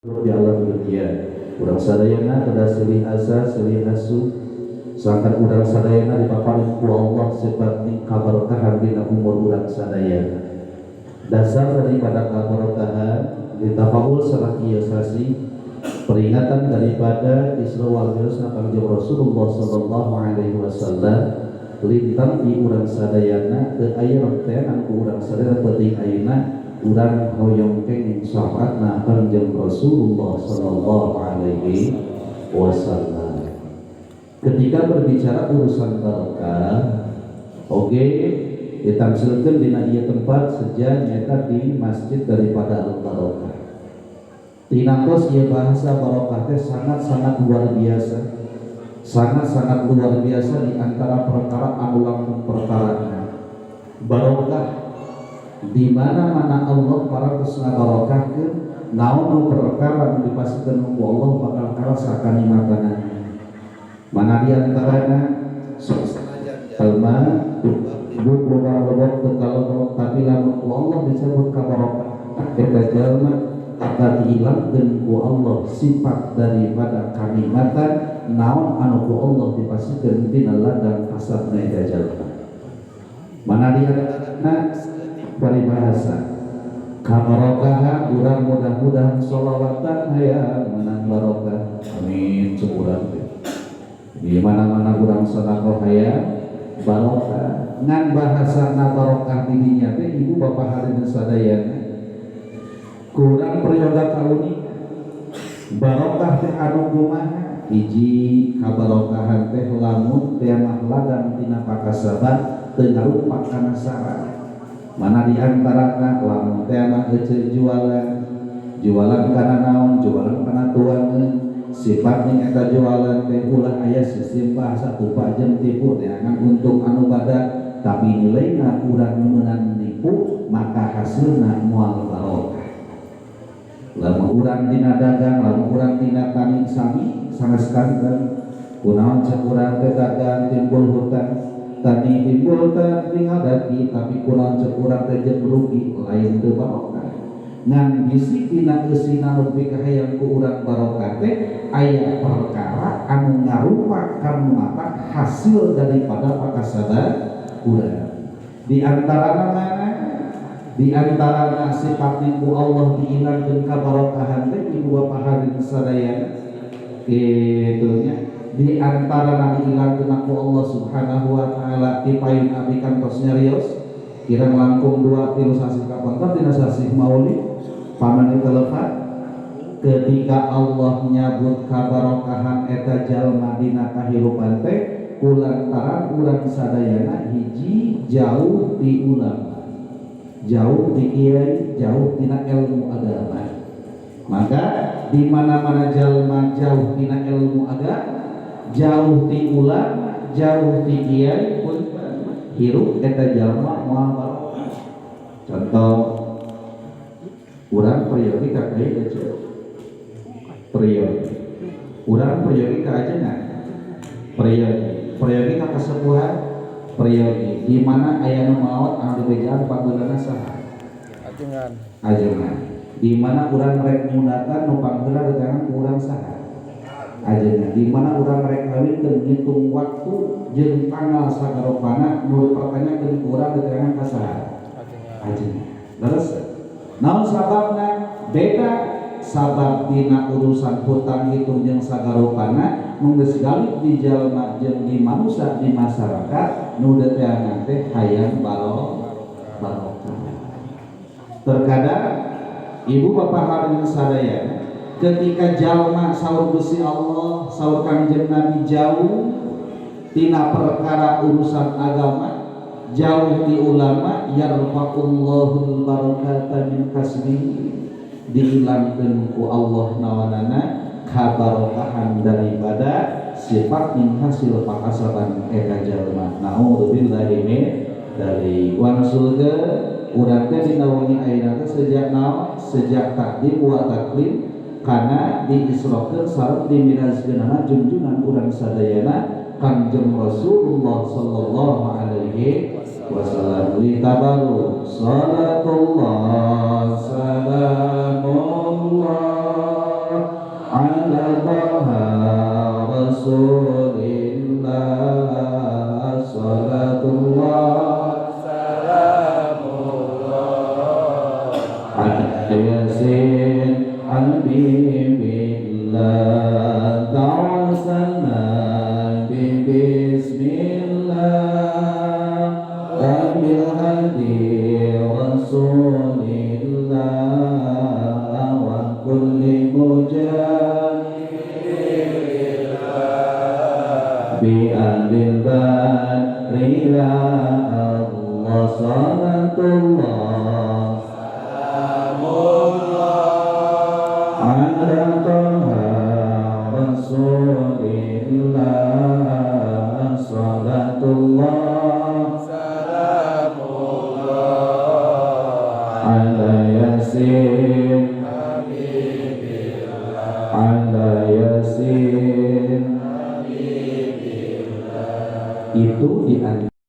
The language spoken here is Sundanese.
Di alam dunia urang sadayana kedah silih asa, silih asuh, sangkan urang sadayana dipaparin ku Allah sebab kabarokahan dina umur urang sadayana. Dasar daripada kabarokahan ditafaul sareng ieu sasi peringatan daripada Isra wal Mi'raj Kangjeng Rasulullah sallallahu alaihi wasallam, lintang di urang sadayana teu aya teangan ku urang sadayana. Penting ayeuna urang hoyong kenging syafaatna Kangjeng Rasulullah sallallahu alaihi wasallam. Ketika berbicara urusan barokah, oke, ditamsilkan dina ieu tempat seja nyata di masjid daripada Al Barokah. Tina kos ieu bahasa barokah teh sangat-sangat luar biasa, sangat-sangat luar biasa di antara perkara anu langkung perkara barokah, di mana-mana Allah parantos ngabarokahkeun naon nu perkara nu dipasihkeun ku Allah bakal karasa kanikmatanana. Mana di antarana jalma buku lobok teu kalobok, tapi lamun ku Allah disebut kabarokah eta jalma akan dihilangkeun ku Allah sifat daripada kanikmatan naon anu ku Allah dipasihkeun dina ladang kasabna eta jalma. Mana di antarana paribahasa kabarokahan, urang mudah-mudahan sholawatan hayang menang barokah, amin. Cek urang teh di mana-mana urang sedekah hayang barokah, ngan bahasa barokah di dinya teh, ibu bapak hadirin sadayana, kurang peryoga kauni barokah teh anu kumaha. Hiji kabarokahan teh lamun teh mah ladang tina pakasaban teu ngarupak kana sara. Mana di antarana lamun teh mah ece jualan, jualan kana naon, jualan kana tuangeun, sifatnya eta jualan teh ulah aya sistem bahasa tupa jeung tipu, neangan untung anu badak, tapi nilainya kurang menang nipu, maka hasilna moal barokah. Lamun urang tina dagang, lamun urang tina tani, sami sanes kanten. Kunaon cek urang teh dagang timbul hutang, tani timbul hutang tinggal daki, tapi kunaon cek urang teh jeung rugi, lain teu barokah. Ngan bisi dina eusina nu pikahayang ku urang barokah teh aya perkara anu ngarupa mata hasil daripada pakasaban urang. Di antarana mana? Di antarana sifat ku Allah dihilangkeun kabarokahan teh, ibu bapak hadirin sadayana, kitu nya, di antarana dihilangkeun ku Allah Subhanahu wa taala ti payun abdi kantos nyarios kirang langkung 2-3 sasih kapontor dina sasih Maulid paman telepon. Ketika Allah nyabut kabarokahan eta jalma dina kahirupan teh kulantaran urang sadayana hiji jauh di ulama, jauh di kiai, jauh tina ilmu agama. Maka di mana-mana jalma jauh tina ilmu agama, jauh di ulama, jauh di kiai pun hirup eta jalma moal barokah. Contoh, urang peryogi ka kiai aja, peryogi urang, peryogi ka ajengan, peryogi, peryogi ka kasepuhan, peryogi. Di mana aya nu maot anu dibejaan panggeulana saha? Ajengan. Ajengan. Di mana urang rek nyunatan, nu pangheula datangan ku urang saha? Ajengan. Di mana urang rek kawin keur ngitung waktu jeung tanggal sagaropana, nu dipertanyakeun ku urang datangan ka saha? Ajengan. Ajengan. Leres. Naon sababna beda? Sabab dina urusan hutang hitung jeung sagaropana nu geus galib di jalma jeung di manusia, di masyarakat, nu deteangan teh hayang barokah. Terkadang, ibu bapak hadirin sadaya, ketika jalma saur Gusti Allah, saur Kangjeng Nabi, jauh tina perkara urusan agama, jauh di ulama, yarfa'ullahul barakata min kasbihi, dihilangkeun ku Allah nawanana kabarokahan daripada sifat min hasil pakasaban eta jalma. Naudzubillahi min dari wangsul ke urang teh dina wengi ayeuna teh sejak naon, sejak takdim wa taklim kana diisrokeun sareng dimirazkeunana junjungan urang sadayana Kangjeng Rasulullah sallallahu alaihi wasallam. Litabaru salatullah salamullah. Habibillah. Tawassalna bi bismillah wa bil hadi rasulillah wa kulli mujahid bi ahlil badri ya Allah. Salatullah ala Taha Rasulillah. Salatullah ala Yasin, ala Yasin. Itu di antara